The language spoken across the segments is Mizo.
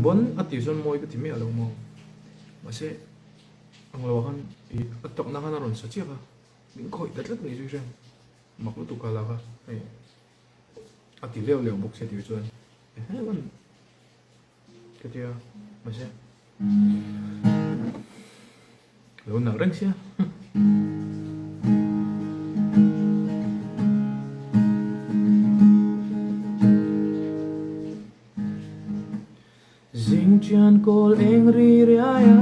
bon a tih chuan mawi ka ti miah lo maw. Mahse ang lo ah khan ih a takna khan a rawn sa chiah a, min khawih ta tlat mai chu hriat mak lutuk kha lak a hei a ti leuh leuh bawk sia tih chuan ka ti a mahse lo nalh reng sia. Zing chian kawl eng ri riai a,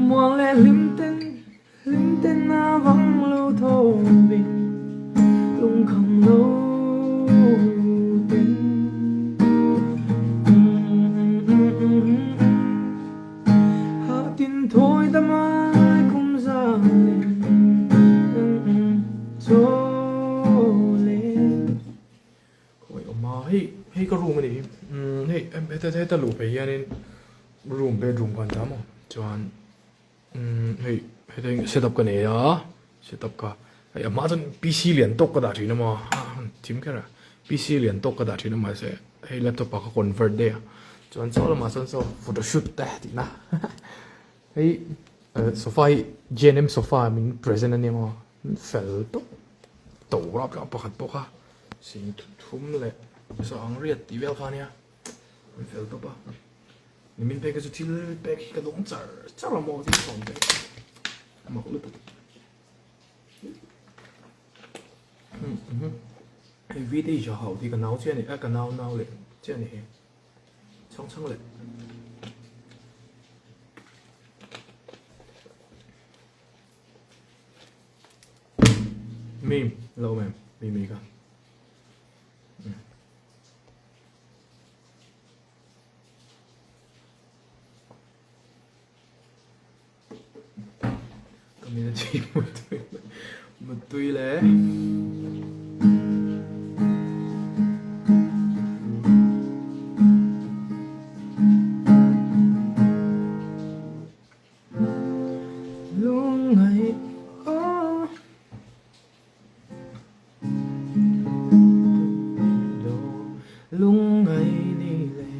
muang leh hlim ten hlim ten a vang lo tho vin lungkham lo ten. Hah tin thawi damai kum zan leh chaw leh. Khawi awm a, hei hei ka room a ni hi umm hei heta heta luh phei hianin room bedroom kha an ta maw chuan umm hei heta hi set up ka nei a set up ka hei a hma chuan P C lian tawk ka dah thin a maw a thim kher a P C lian tawk ka dah thin a mahse hei laptop ah ka convert daih a chuan chaw lamah chuan saw photo shoot te tihna hei sofa hi J and M sofa min present a nia maw fel tawp to rap rap pakhat pawh kha. Sing thum leh sa ang riat tih vel kha ania an fel tawp a nimin phei kha chu thil pek hi ka dawng char char a maw thil sawm pek mak lutuk hei vite hi ja hau tih ka nau chiah a ni a ka nau nau leh chiah a ni hi chhang chhang leh. Mim lo mem mi mi ka. Ka min a chi mutui mutui le. Lungngaih aw Lungngaih ni le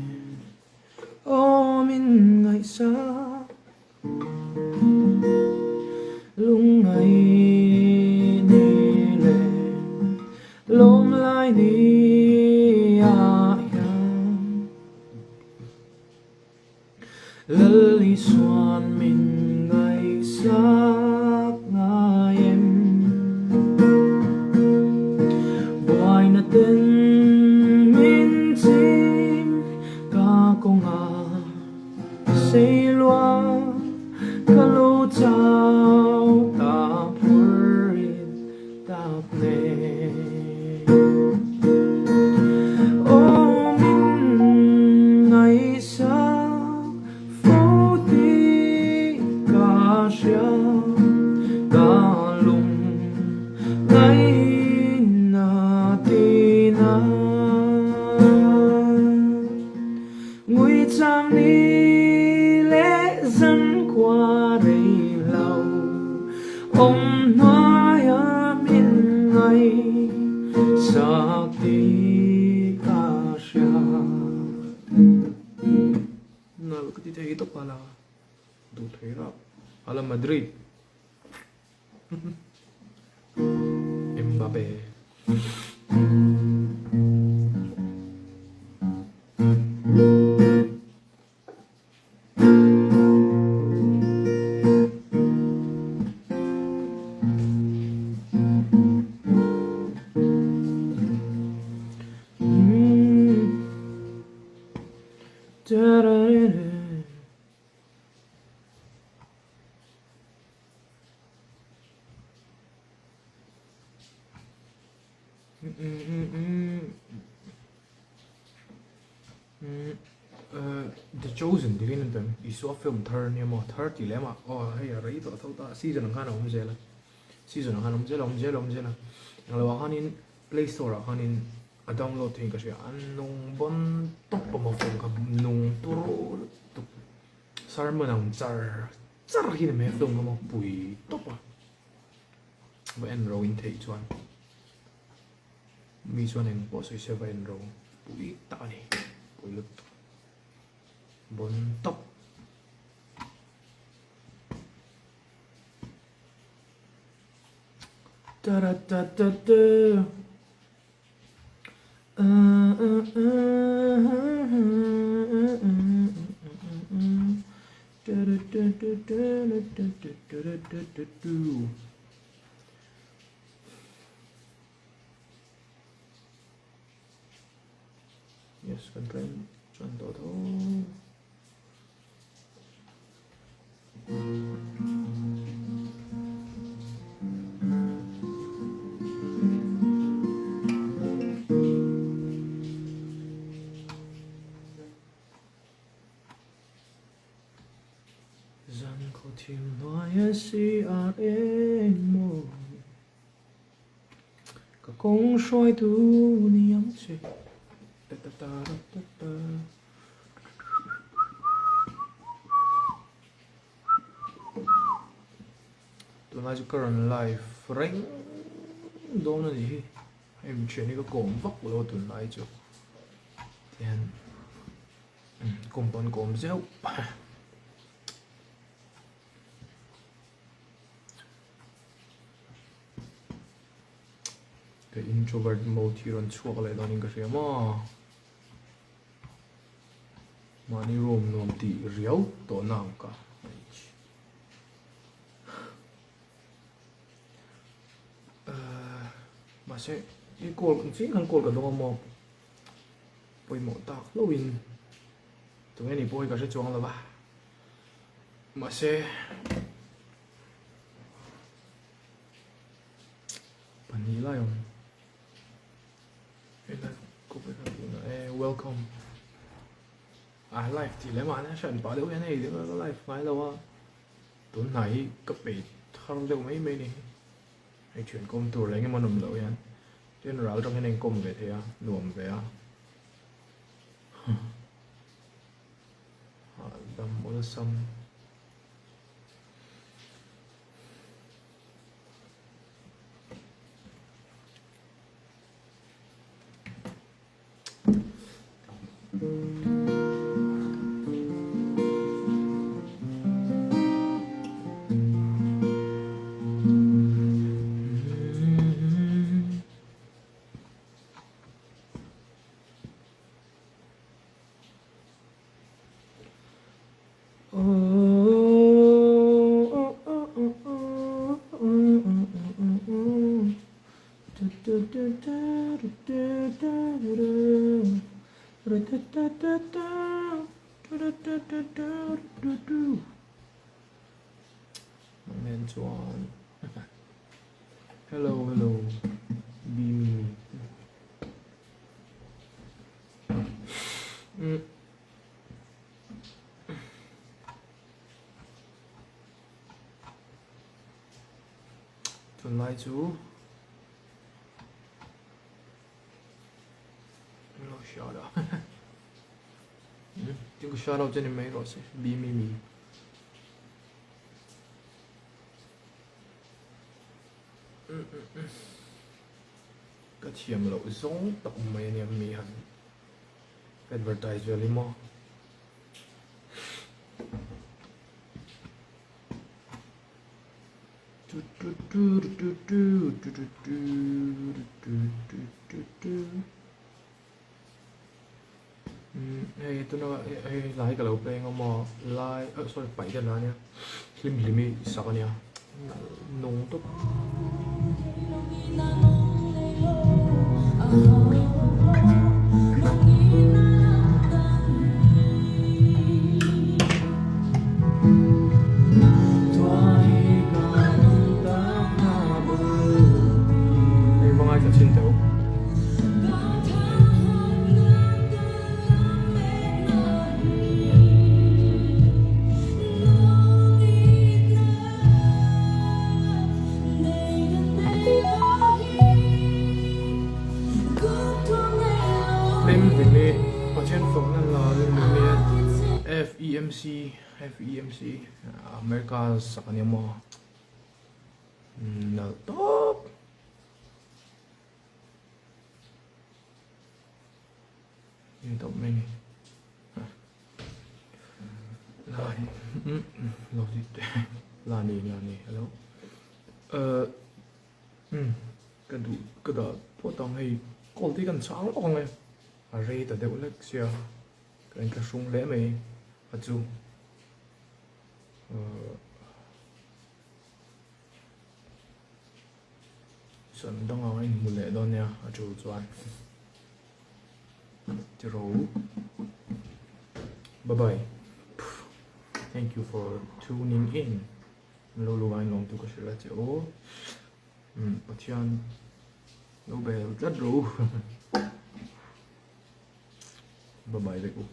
aw min ngaihsak Lungngaih ni le lawm lai ni ah hian Lal Isuan min ngaihsak ngai em? Buaina ten min chim ka kawngah seilua ka lo chau ta phur in tap nen. Aw min ngaihsak fo tih ka hria, ka lung ngaihna tina. Ngui chang ni leh zan khua rei lo. Awm hnuaia min ngaihsak tih ka hria. Nal ka ti thei tawp ala duh thei rap ala Madrid Mbappe. The Chosen tih hi an Isua film thar ania maw thar tih lem ah aw hei a rei tawh tho ta season ang khan a awm zel a season ang khan a awm zel a awm zel a awm zel a englo ah khanin play store ah khanin a download theiin ka hria a nung bawn tawp a maw film kha nung turu lutuk sermon ang char char hi ni mai a film kha maw pui tawp a va en ro in theih chuan. Mi chuan eng pawh sawi se va en ro pui tak a ni, pui lutuk. Bon top. Ta-ra-ta-ta-ta. Yes, kan tlen chuan tawh tho. Zan khaw thim hnuaia CR engmaw Ka kawng hruaitu ni ang che Ta ta ta ra ta ta. Tunlai chu ka rawn live reng dawn a nih hi hei mi thian hi ka kawm vak lo a tunlai chu tihian kawm pawn kawm zeuh ka introvert mode hi rawn chhuak leh dawnin ka hria maw. Mahni room nuam tih riau tawh na ang ka Mahse i call kan fing khan call ka dawng a maw pawimawh tak hlauhin tunge ni pawh hi ka hre chuang lo va mahse pahnih lai awm. Welcome a live tih leh mahni a hran pah deuh hian hei ka live ngai lo a tun hnai hi ka peih thar deuh mai mai a ni hei thian kawm tur leh engemaw an awm loh hian tin ral atang hian a inkawm ve thei a nuam ve a hahdam awlsam. Nen chuan Hello hello Be me me Tunlai chu lo shout out tin ka shout out che ni mai rawh se bi mi mi ka thiam loh zawng tak mai ania mi han advertise vel hi maw. Hei tuna hei lai ka lo peng a maw lai oh sorry paih te la ania hlim hlim hi sak ania nung tawp. Hei va ngaithla chin teh u. Hlim hlim hi Pathian fakna la rin hlim hi FEMC FEMC America sak a nia maw nalh tawp. Ni tawp mai ni. Lo ti teh Lani Lani hello uh umm ka duh ka dah phawt ang hei call te hi kan chhang lawk ang e a rei ta deuh hlek sia ka inthlahrung hle mai a chu uh San dangah a inhmu leh dawn nia a tul chuan tiro bye bye thank you for tuning in lo lu ai lawm tu ka hrilh a che aw um pathian lo bel tlat ro bye bye vek u.